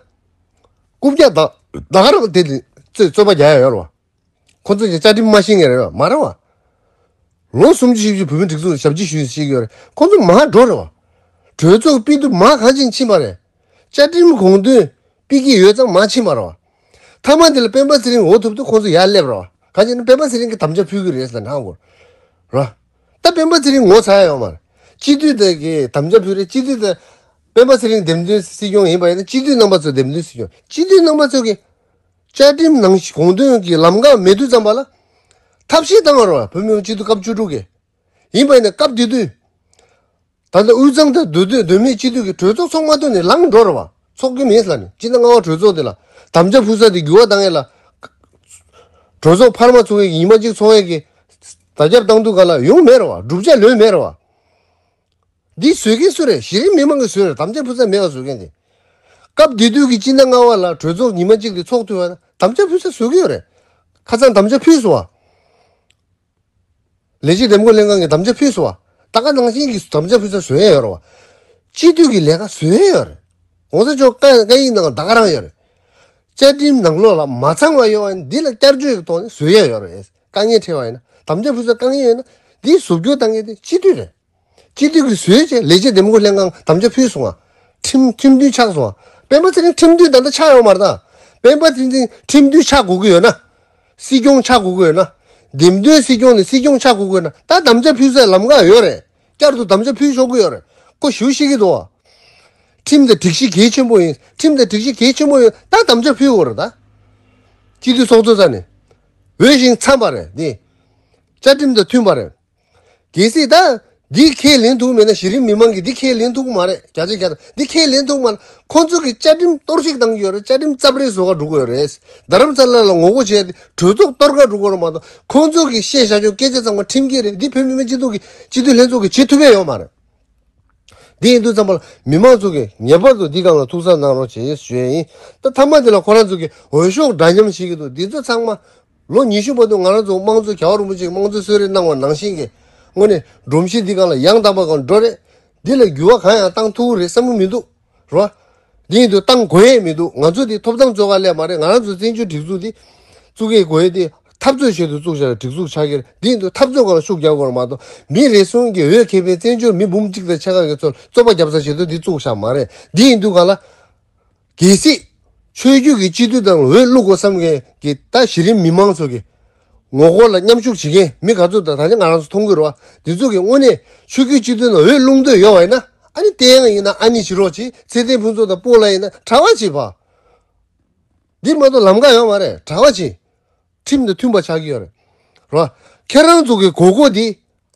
རྐུབ་བཀྱག་བདག་ ད་ག་རང་དེ་རྩོད་རྩོད་པ་རྒྱག་ཡ་ཡོད་རེད་བ། ཁོ་ཚོ་ཀྱི་བཅའ་ཁྲིམས་མ་ཤེས་མཁན་རེད་བ། མ་རེད་བ། ལོ་སུམ་ཅུ་བཞི་བཅུ་བོད་མི་སྒྲིག་འཛུགས་ཞབས་ཕྱི་ཞུས་ཤིག་ཡོད་རེད། ཁོ་ཚོ་མ་འགྲོ་རེད་བ། གྲོས་ཚོགས་སྤེལ་དུས་མ་གང་ཅིག་ཕྱིན་པ་རེད། བཅའ་ཁྲིམས་དགོངས་དོན་སྤེལ་གྱི་ཡོད་ཙང་མ་ཕྱིན་པ་རེད་བ། མཐའ་མ་དེ་ལ་སྤེན་པ་ཚེ་རིང་འོས་ཐོབ་དུས་ཁོ་ཚོ་ཡར་སླེབས་རེད་བ། གང་ཅི་ན་སྤེན་པ་ཚེ་རིང་གི་དམ་བཅའ་ཕུལ་གྱི་རེད་ཟེར་ནའང་གོ་ར། ད་སྤེན་པ་ཚེ་རིང་ངོ་ཚ་ཡ་ཡོད་མ་རེད། སྤྱི་འཐུས་དེ་གི་དམ་བཅའ་ཕུལ་རེད། སྤྱི་འཐུས་དེ་སྤེན་པ་ཚེ་རིང་འདེམས་ཐོན་སྲིད་སྐྱོང་ཡིན་པ་ཡིན་ན། སྤྱི་འཐུས་རྣམ་པ་ཚོ་འདེམས་ཐོན་སྲིད་སྐྱོང་། སྤྱི་འཐུས་རྣམ་པ་ཚོ་གི་བཅའ་ཁྲིམས་ནང་བཞིན་དགོངས་དོན་གྱི་ལམ་ཁ་མེད་དུས་ཙམ་པ་ལ་ཐབས་ཤེས་བཏང་བ་རེད་བ། བོད་མི་མང་སྤྱི་འཐུས་སྐབས་བཅུ་དྲུག་གི་ཡིན་པ་ཡིན་ན། སྐབས་དེ་དུས་ད་ལྟ་དབུས་གཙང་དང་མདོ་སྟོད་མདོ་སྨད་སྤྱི་འཐུས་ཀྱི་གྲོས་ཚོགས་ཚོགས་མ་ཐུབ་ནས་ལངས་འགྲོ་རེད་བ། ཚོགས་ཀྱི་མེད་ལབ་ནས། སྤྱི་ཟླ་ལྔ་པ་གྲོས་ཚོགས་དེ་ལ་དམ་བཅའ་ཕུལ་ས་དེ་འགྱུར་བ་བཏང་ཡས་ལ། གྲོས་ཚོགས་འཕར་མ་ཚོགས་ཡས་ཀྱི་ཉི་མ་གཅིག་ཚོགས་ཡས་ཀྱི་བརྡ་ཁྱབ་བཏང་དུས་ག་ལ་ཡོང་མེད་རེད་བ། བསྒྲུབ་བྱ་ལོན་མེད་རེད་བ། འདི་བཟོས་མཁན་སུ་རེད། གཞི་རིམ་མི་མང་གིས་བཟོས་རེད། དམ་བཅའ་ཕུལ་ས་མེད་པ་བཟོས་མཁན་དེ། སྐབས་དེ་དུས་ཀྱི་སྤྱི་ཟླ་ལྔ་པ་ལ་གྲོས་ཚོགས་ཉི་མ་གཅིག་དེ་ཚོགས་ཐུབ་པ་ན་དམ་བཅའ་ཕུལ་ས་བཟོ་གི་ཡོད་རེད། ཁ་སང་དམ་བཅའ་ཕུལ་སོང་བ། ལས་བྱེད་འདེམས་བསྐོ་ལྷན་ཁང་གིས་དམ་བཅའ་ཕུལ་སོང་བ། ད་ག་ནང་བཞིན་གྱི་དམ་བཅའ་ཕུལ་ས་བཟོ་ཡས་ཡོད་རེད་བ། སྤྱི་འཐུས་ཀྱི་ལས་ཀ་བཟོ་ཡས་ཡོད་རེད། ༸གོང་ས་མཆོག་བཀའ་བཀའ་ཡིག་ནང་ད་ག་རང་ཡོད་རེད། བཅའ་ཁྲིམས་ནང་ལོགས་ལ་མ་ཚང་བ་ཡོད་པ་ཡིན་ན་འདི་ལ་བསྐྱར་བཅོས་ཀྱི་ཐོག་ནས་བཟོ་ཡས་ཡོད་རེད། དཀའ་ངལ་འཕྲད་པ་ཡིན་ན། དམ་བཅའ་ཕུལ་ས་དཀའ་ངལ་ཡོད་ན་འདི་བཟོ་བཅོས་བཏང་མཁན་དེ་སྤྱི་འཐུས་རེད། སྤྱི་འཐུས་ཀྱིས་བཟོས་བྱས་ལས་བྱེད་འདེམས་བསྐོ་ལྷན་ཁང་དམ་བཅའ་ཕུལ་སོང་ང་། ཁྲིམས་ཁྲིམས་མཐུན་ཆགས་སོང་ང་། སྤེན་པ་ཚེ་རིང་ཁྲིམས་མཐུན་ད་ལྟ་ཆགས་ཡོད་མ་རེད་ད། སྤེན་པ་ཚེ་རིང་ཁྲིམས་མཐུན་ཆགས་དགོས་ཀྱི་ཡོད་ན། སྲིད་སྐྱོང་ཆགས་དགོས་ཀྱི་ཡོད་ན། འདེམས་ཐོན་སྲིད་སྐྱོང་ནས་སྲིད་སྐྱོང་ཆགས་དགོས་ཀྱི་ཡོད་ན། ད་དམ་བཅའ་ཕུལ་སའི་ལམ་ཁ་ཡོད་རེད། བསྐྱར་དུ་དམ་བཅའ་ཕུལ་ཆོག་གི་ཡོད་རེད། ཁོ་ཞུ་ཤེས་ཀྱི་འདུག་བ། ཁྲིམས་དང་སྒྲིག་གཞི་གལ་ཆེན་པོ་ཡིན། ཁྲིམས་དང་སྒྲིག་གཞི་གལ་ཆེན་པོ་ཡོད་ད་དམ་བཅའ་ཕུལ་དགོས་རེད་ད། སྤྱི་འཐུས་ཚོགས་གཙོ་རྩ་ནས། འོས་ཤིང་འཚམས་པ་རེད་འདི། བཅའ་ཁྲིམས་དང་མཐུན་པ་རེད། གལ་སྲིད་ད་འདི་ཁས་ལེན་ཐུབ་མེད་ན། གཞི་རིམ་མི་མང་གིས་འདི་ཁས་ལེན་ཐུབ་ཀྱི་མ་རེད། བརྒྱ་ཆ་བརྒྱ་དང་འདི་ཁས་ལེན་ཐུབ་མ་རེད། ཁོང་ཚོ་གིས་བཅའ་ཁྲིམས་གཏོར་བཤིག་བཏང་གི་ཡོད་རེད། བཅའ་ཁྲིམས་རྩབ་རལ་བཟོ་ག་འགྲོ་གི་ཡོད་རེད། རྡ་རམ་ས་ལ་ལ་ངོ་རྒོལ་བྱས་ཏེ་གྲོས་ཚོགས་གཏོར་ག་འགྲོ་གི་ཡོད་རེད་མ་གཏོགས། ཁོང་ཚོ་གིས་བཤད་བཞག་ཆོག་སྐད་ཆ་ཚང་མ་ཁྲིམས་འགལ་རེད། འདི་བོད་མི་མང་སྤྱི་འཐུས་ཀྱི་སྤྱི་འཐུས་ལྷན་ཚོགས་ཀྱིས་བྱེད་ཐུབ་ཡས་ཡོད་མ་རེད། འདི་ཡིན་དུས་ཙམ་པ་ལ་མི་མང་ཚོ་གིས་ངེས་པར་དུ་འདི་སྒང་ལ་ཐུགས་གཟབ་གནང་རོགས་བྱེད་ཞུ་ཡས་ཡིན། ད་མཐའ་མ་དེ་ལ་ཁོ་རང་ཚོ་གིས་འོས་ཤོག་འདྲ་མཉམ་བྱེད་ཀྱི་འདུག་འདི་ཚོ་ཚང་མ་ལོ་ཉི་ཤུ་བར་དུ་ང་རང་ཚོ་དམངས་གཙོ། རྒྱལ་བ་རིན་པོ་ཆེ་དམངས་གཙོའི་གསོལ་རས་གནང་བ་ནང་བཞིན་གྱི་དངོས་གནས་སྒྲོམ་གཞི་འདི་སྒང་ལ་ཡང་དག་པ་སྒང་འགྲོ་རེད། འདི་ལ་འགྱུར་བ་གང་ཡང་བཏང་ཐུབ་ཀྱི་རེད་བསམ་གྱི་མི་འདུག་རོ། འདི་ཡིན་དུས་བཏང་དགོས་ཡས་མི་འདུག་ང་ཚོ་འདི་ཐོབ་ཐང་རྩོད་ག་སླེབས་མ་རེད། ང་རང་ཚོ་བཙན་བྱོལ་སྒྲིག་འཛུགས་འདི་བཙུགས་ཡས་དགོས་ཡས་དེ་འཐབ་རྩོད་ཆེད་དུ་བཙུགས་བཞག་པའི་སྒྲིག་འཛུགས་ཆགས་ཀྱི་རེད། འདི་ཡིན་དུས་འཐབ་རྩོད་སྒང་ལ་ཤུགས་རྒྱག་དགོས་རེད་མ་གཏོགས། མི་རེ་ཟུང་གིས་འོས་འཁེལ་བའི་བཙན་བྱོལ་མི་འབུམ་གཅིག་དང་ཕྱེད་ཀ་གི་ཚོར་རྩོད་པ་རྒྱབ་ས་ཆེད་དུ་འདི་བཙུགས་བཞག་མ་རེད། འདི་ཡིན་དུས་ག་ལ། གལ་སྲིད་ཆོས་བརྒྱུད་ཀྱི་སྤྱི་འཐུས་དང་འོས་བླུག་དགོས་བསམ་མཁན་གྱི་ད་གཞི་རིམ་མི་མང་ཚོ་གི་ངོ་རྒོལ་ལ་མཉམ་ཞུགས་བྱེད་མཁན་མི་ག་ཚོད་དང་ད་ཆ་ང་རང་ཚོ་མཐོང་གི་རེད་བ། འདི་ཚོ་གི་དངོས་གནས་ཆོས་བརྒྱུད་སྤྱི་འཐུས་ནང་འོས་བླུག་འདོད་ཡོད་པ་ཡིན་ན། ཨ་ནི་བསྟན་དབྱངས་ཡིན་ན་ཨ་ནི་བྱེད་རོགས་བྱེད། ཚེ་བརྟན་ཕུན་ཚོགས་དང་སྤོ་ལགས་ཡིན་ན་གྲྭ་པ་བྱེད་པ། འདི་མ་གཏོགས་ལམ་ཁ་ཡོད་མ་རེད། གྲྭ་པ་བྱེད། ཁྲིམས་དང་མཐུན་པ་ཆགས་ཀྱི་ཡོད་རེད། རེད་བ། ཁྱེད་རང་ཚོ་གི་དགོས་མཁོ་འདི་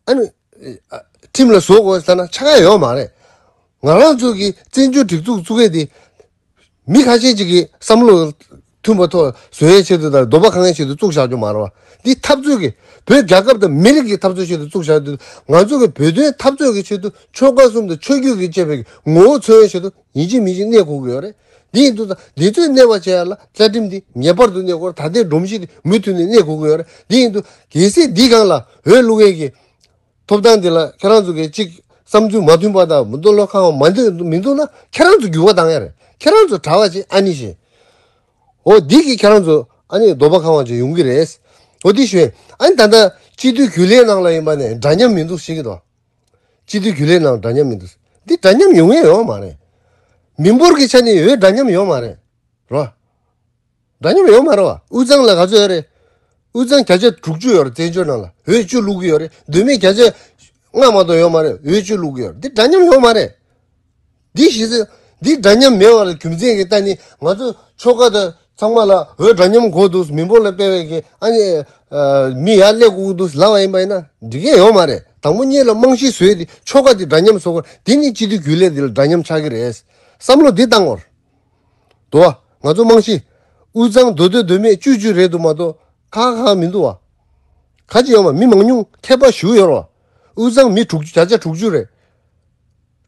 ཨ་ནི་ཨ་ཁྲིམས་ལ་བཟོ་དགོས་ཟེར་ན་ཆགས་ཡ་ཡོད་མ་རེད། ང་རང་ཚོ་གི་བཙན་བྱོལ་སྒྲིག་འཛུགས་བཙུགས་ཡས་འདི་མི་ཁ་ཤས་ཅིག་གི་བསམ་བློ་མཐུན་པ་ཐོག་བཟོ་ཡས་ཆེད་དུ་དང་འདོད་པ་ཁེངས་ཡས་ཆེད་དུ་བཙུགས་བཞག་རྒྱུ་མ་རེད་བ། འདི་འཐབ་རྩོད་ཀྱི་བོད་རྒྱལ་ཁབ་དང་མི་རིགས་ཀྱི་འཐབ་རྩོད་ཆེད་དུ་བཙུགས་བཞག་དུས། ང་ཚོ་གི་བོད་དོན་འཐབ་རྩོད་ཀྱི་ཆེད་དུ་ཆོལ་ཁ་གསུམ་དང་ཆོས་བརྒྱུད་ཀྱི་བཅས་པའི་ངོ་བོ་མཚོན་ཡས་ཆེད་དུ་ཡིན་གཅིག་མིན་གཅིག་གནས་དགོས་ཀྱི་ཡོད་རེད། འདི་ཡིན་དུས་ད་འདི་ཚོས་གནས་པ་བྱས་ཡ་ལ་བཅའ་ཁྲིམས་འདི་ངེས་པར་དུ་གནས་དགོས། ད་ལྟའི་སྒྲོམ་གཞི་འདི་མུ་མཐུད་ནས་གནས་དགོས་ཀྱི་ཡོད་རེད། འདི་ཡིན་དུས་གལ་སྲིད་འདི་སྒང་ལ་འོས་བླུག་མཁན་གྱི་ཐོབ་ཐང་འདི་ལ་ཁྱེད་རང་ཚོ་གིས་གཅིག་བསམ་ཚུལ་མ་མཐུན་པ་དང་མི་འདོད་བློ་ཁེངས་པ་མ་འདོད་མི་འདུག་ན། ཁྱེད་རང་ཚོ་འགྱུར་བ་བཏང་ཡ་རེད། ཁྱེད་རང་ཚོ་གྲྭ་པ་བྱེད། ཨ་ནི་བྱེད། འོ་འདི་གིས་ཁྱེད་རང་ཚོ་ཨ་ནི་འདོད་པ་ཁེངས་པ་ཅིག་ཡོང་གི་རེད། འོ་འདི་ཞུ། ཨ་ནི་ད་ལྟ་སྤྱི་འཐུས་རྒྱུན་ལས་ནང་ལ་ཡིན་པ་ནས་འདྲ་མཉམ་མི་འདུག་ཟེར་གྱི་འདུག་སྤྱི་འཐུས་རྒྱུན་ལས་ནང་འདྲ་མཉམ་མི་འདུག་འདི་འདྲ་མཉམ་ཡོང་ཡས་ཡོད་མ་རེད། མི་འབོར་གྱི་ཆ་ནས་འོས་འདྲ་མཉམ་ཡོད་མ་རེད། རོ། འདྲ་མཉམ་ཡོད་མ་རེད་བ། དབུས་གཙང་ལ་ག་ཚོད་ཡོད་རེད། དབུས་གཙང་བརྒྱ་ཆ་དྲུག་ཅུ་ཡོད་རེད། བཙན་བྱོལ་ནང་ལ་འོས་བཅུ་བླུག་གི་ཡོད་རེད། མདོ་སྨད་བརྒྱ་ཆ་ལྔ་མ་གཏོགས་ཡོད་མ་རེད། འོས་བཅུ་བླུག་གི་ཡོད་རེད། འདི་འདྲ་མཉམ་ཡོད་མ་རེད། འདི་ཞིག་འདི་འདྲ་མཉམ་མེད་པ་ལ་རྒྱུ་མཚན་གྱི་ལྟ་ནི། ང་ཚོ་ཆོལ་ཁ་དང་ཚང་མ་ལ་འོས་འདྲ་མཉམ་དགོས་འདུག་མི་འབོར་ལ་དཔག་པའི་གི་ཨ་ནི་མི་ཡར་སླེབས་དགོས་འདུག་ལབ་པ་ཡིན་པ་ཡིན་ན་འགྲིག་གི་ཡོད་མ་རེད། དང་པོ་ཉིད་ལ་རྨང་གཞི་བཟོས་ཏེ་ཆོལ་ཁ་འདི་འདྲ་མཉམ་བཟོ་དགོས། འདི་ནི་སྤྱི་འཐུས་རྒྱུན་ལས་འདི་ལ་འདྲ་མཉམ་ཆགས་ཀྱི་རེད། བསམ་བློ་འདི་བཏང་དགོས། དོ། ང་ཚོ་རྨང་གཞི། དབུས་གཙང་མདོ་སྟོད་མདོ་སྨད་བཅུ་བཅུ་རེད་འདུག་མ་གཏོགས་ཁག་ཁག་མི་འདུག་བ། ཁ་ཅིག་ཡོད་མ་མི་མང་ཉུང་ཁྱད་པར་ཞུ་ཡོད་རེད་བ། དབུས་གཙང་མི་དྲུག་ཅུ་བརྒྱ་ཆ་དྲུག་ཅུ་རེད།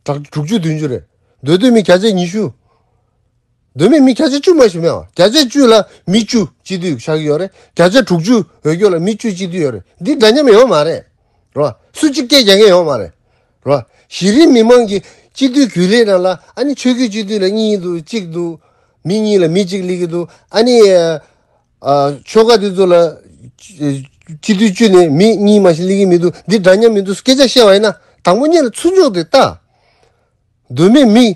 དྲུག་དྲུག་ཅུ་བདུན་ཅུ་རེད། མདོ་སྟོད་མི་བརྒྱ་ཆ་ཉི་ཤུ། མདོ་སྨད་མི་བརྒྱ་ཆ་བཅུ་མ་ཞིག་མེད་བ། བརྒྱ་ཆ་བཅུ་ལ་མི་བཅུ་སྤྱི་འཐུས་ཆགས་ཀྱི་ཡོད་རེད། བརྒྱ་ཆ་དྲུག་ཅུ་འོས་སྐྱོར་ལ་མི་བཅུ་སྤྱི་འཐུས་ཡོད་རེད། འདི་འདྲ་མཉམ་ཡོད་མ་རེད། རོ། སུ་གཅིག་སྐད་རྒྱག་མཁན་ཡོད་མ་རེད། རོ། གཞི་རིམ་མི་མང་གི་སྤྱི་འཐུས་རྒྱུན་ལས་ནང་ལ་ཨ་ནི་ཆོས་བརྒྱུད་སྤྱི་འཐུས་ལ་གཉིས་འདུག་གཅིག་འདུག་མི་གཉིས་ལ་མི་གཅིག་སླེབས་ཀྱི་འདུག་ཨ་ནི་ཨ་ཆོལ་ཁ་དེ་ཚོ་ལ་སྤྱི་འཐུས་བཅུ་ནས་མི་གཉིས་མ་ཞིག་སླེབས་ཀྱི་མི་འདུག་འདི་འདྲ་མཉམ་མི་འདུག་སྐད་ཆ་བཤད་པ་ཡིན་ན་དང་པོ་ཉིད་ལ་ཚུར་འཇོག་དེ་ལྟ། མདོ་སྨད་མི་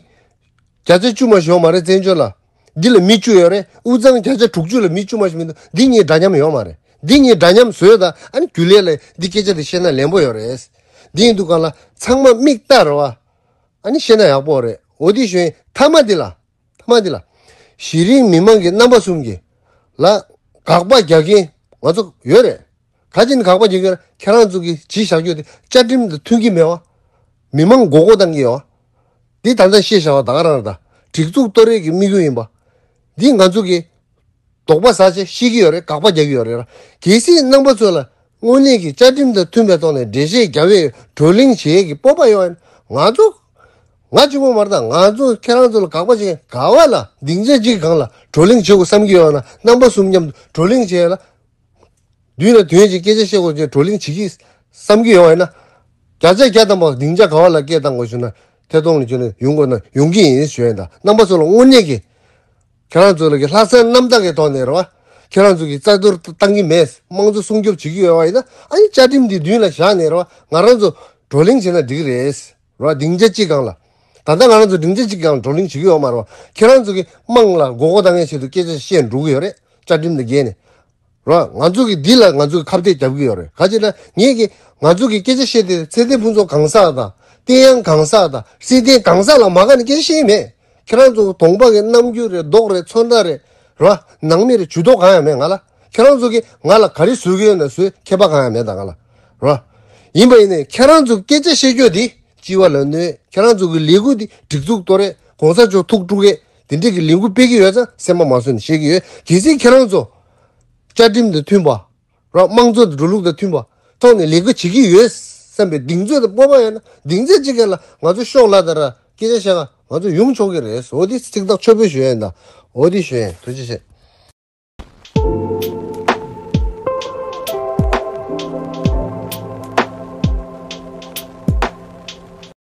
བརྒྱ་ཆ་བཅུ་མ་ཞིག་ཡོད་མ་རེད། བཙན་བྱོལ་ལ་འདི་ལ་མི་བཅུ་ཡོད་རེད། དབུས་གཙང་བརྒྱ་ཆ་དྲུག་ཅུ་ལ་མི་བཅུ་མ་ཞིག་མི་འདུག་འདི་གཉིས་འདྲ་མཉམ་ཡོད་མ་རེད། འདི་གཉིས་འདྲ་མཉམ་བཟོས་དང་ཨ་ནི་རྒྱུན་ལས་ལ་འདི་སྐད་ཆ་དེ་བཤད་ན་ལན་པོ་ཡོད་རེད། འདི་ཡིན་དུས་གང་ལ་ཚང་མ་མིག་ལྟ་རེད་བ། ཨ་ནི་བཤད་ན་ཡག་པོ་རེད། འོ་དེ་ཞོན་མཐའ་མ་འདི་ལ། མཐའ་མ་འདི་ལ། གཞི་རིམ་མི་མང་གི་རྣམ་པ་གསུམ་གྱི་ལ་དགག་པ་རྒྱག་མཁན་ང་ཚོ་ཡོད་རེད། ག་ཅི་ནས་དགག་པ་རྒྱག་གི་ཡོད་རེད། ཁྱེད་རང་ཚོ་གི་བྱས་བཞག་རྒྱུ་དེ་བཅའ་ཁྲིམས་དང་མཐུན་གྱི་མེད་བ། མི་མང་མགོ་སྐོར་བཏང་གི་ཡོད་བ། འདི་ད་ལྟ་བཤད་བཞག་པ་ད་ག་རང་རེད། ད་སྒྲིག་འཛུགས་གཏོར་རེས་ཀྱི་དམིགས་ཡུལ་ཡིན་པ། འདི་ང་ཚོ་གི་དོགས་པ་ཟ་བྱས་བཤད་ཀྱི་ཡོད་རེད། དགག་པ་རྒྱག་གི་ཡོད་རེད། གལ་སྲིད་རྣམ་པ་ཚོ་ལ་དངོས་གནས་ཀྱི་བཅའ་ཁྲིམས་དང་མཐུན་པའི་ཐོག་ནས་འགྲེལ་བཤད་རྒྱག་པའི་བགྲོ་གླེང་བྱེད་ཀྱི་སྤོབས་པ་ཡོད་ན་ང་ཚོ། ང་གཅིག་པོ་མ་རེད། ད་ང་ཚོ་ཁྱེད་རང་ཚོ་ལ་དགག་པ་བྱེད་ག་བ་ལ་སྡིངས་ཆ་གཅིག་སྒང་ལ་བགྲོ་གླེང་བྱེད་དགོས་བསམ་གྱི་ཡོད་ན་རྣམ་པ་གསུམ་མཉམ་དུ་བགྲོ་གླེང་བྱེད་ལ། མདུན་ལ་དོན་གྱི་སྐད་ཆ་བཤད་དགོས་ཀྱི་བགྲོ་གླེང་བྱེད་ཀྱི་བསམ་གྱི་ཡོད་ན། བརྒྱ་ཆ་བརྒྱ་ཐམ་པ་སྡིངས་ཆ་ག་བ་ལ་སྐད་བཏང་དགོས་ཞུ་ན་ཐད་གཏོང་ལ་བྱོན་ན་ཡོང་དགོས་ན་ཡོང་གི་ཡིན་ཞུ་ཡིན། ད་རྣམ་པ་ཚོ་ལ་དངོས་གནས་ཀྱི་ཁྱེད་རང་ཚོ་ལ་གི་ལྷག་བསམ་རྣམ་དག་གི་ཐོག་ནས་རེད་བ། ཁྱེད་རང་ཚོ་གི་རྩ་གཏོར་བཏང་གི་མེད། དམངས་གཙོ་སྲུང་སྐྱོབ་བྱེད་ཀྱི་ཡོད་བ་ཡིན་ན་ཨ་ནི་བཅའ་ཁྲིམས་འདི་མདུན་ལ་བཞག་ནས་རེད་བ། ང་རང་ཚོ་བགྲོ་གླེང་བྱེད་ན་འགྲིག་གི་རེད། རེད་བ། སྡིངས་ཆ་གཅིག་སྒང་ལ། ད་ལྟ་ང་རང་ཚོ་སྡིངས་ཆ་གཅིག་སྒང་ལ་བགྲོ་གླེང་བྱེད་ཀྱི་ཡོད་མ་རེད་བ། ཁྱེད་རང་ཚོ་གི་དམངས་ལ་མགོ་སྐོར་བཏང་མཁན་ཆེད་དུ་སྐད་ཆ་བཤད་འགྲོ་གི་ཡོད་རེད། བཅའ་ཁྲིམས་དང་འགལ་ནས། རོ། ང་ཚོ་གིས་འདི་ལ་ང་ཚོ་གིས་ཁ་གཏད་རྒྱབ་ཀྱི་ཡོད་རེད། ག་ཅི་ལ་ངེད་ཀྱིས་ང་ཚོ་གིས་སྐད་ཆ་བཤད་དེ་ཚེ་བརྟན་ཕུན་ཚོགས་གང་ཟག་དང་བསྟན་དབྱངས་གང་ཟག་དང་སྲིད་བརྟན་གང་ཟག་ལ་མ་དགའ་ནས་སྐད་ཆ་བཤད་ཀྱི་མེད། ཁྱེད་རང་ཚོ་གདོང་པ་གི་རྣམ་འགྱུར་རེད། མདོག་རེད། ཚོན་མདངས་རེད། རོ། ནང་མི་རེད། ཇུས་གཏོགས་གང་ཡང་མེད་ང་ལ། ཁྱེད་རང་ཚོ་གིས་ང་ལ་ག་རེ་བཟོ་གི་ཡོད་ན་བཟོས། ཁྱད་པར་གང་ཡང་མེད་ད་ང་ལ། རོ། ཡིན་པ་ཡིན་ནའི་ཁྱེད་རང་ཚོ་སྐད་ཆ་བཤད་རྒྱུ་དེ་སྤྱི་བ་ལ་གནོད། ཁྱེད་རང་ཚོ་གི་ལས་འགུལ་དེ་སྒྲིག་འཛུགས་གཏོར་རེད། གོང་ས་མཆོག་ཐུགས་དཀྲུག་གེ་དེ་འདྲས་ཀྱི་ལས་འགུལ་སྤེལ་གྱི་ཡོད་ཙང་སེམས་པ་མ་བཟོད་ནས་བཤད་ཀྱི་ཡོད། གལ་སྲིད་ཁྱེད་རང་ཚོ་བཅའ་ཁྲིམས་དང་མཐུན་པ། རོ། དམངས་གཙོ་དང་འགྲོ་ལུགས་དང་མཐུན་པ་ཐོག་ནས་ལས་ཀ་བྱེད་ཀྱི་ཡོད་བསམ་པའི་གདེང་ཚོད་དང་སྤོབས་པ་ཡོད་ན་གདེང་ཚོད་ཅིག་ག་ལ་ང་ཚོ་ཤོག་ལ་དང་ར་སྐད་ཆ་བཤད་ག་ང་ཚོ་ཡོང་ཆོག་གི་རེད། འོ་དེ་ཚིག་ཐག་ཆོད་པོ་ཞུ་ཡ་ཡིན་ད། འོ་དེ་ཞུ་ཡ་ཡིན། ཐུགས་རྗེ་ཆེ།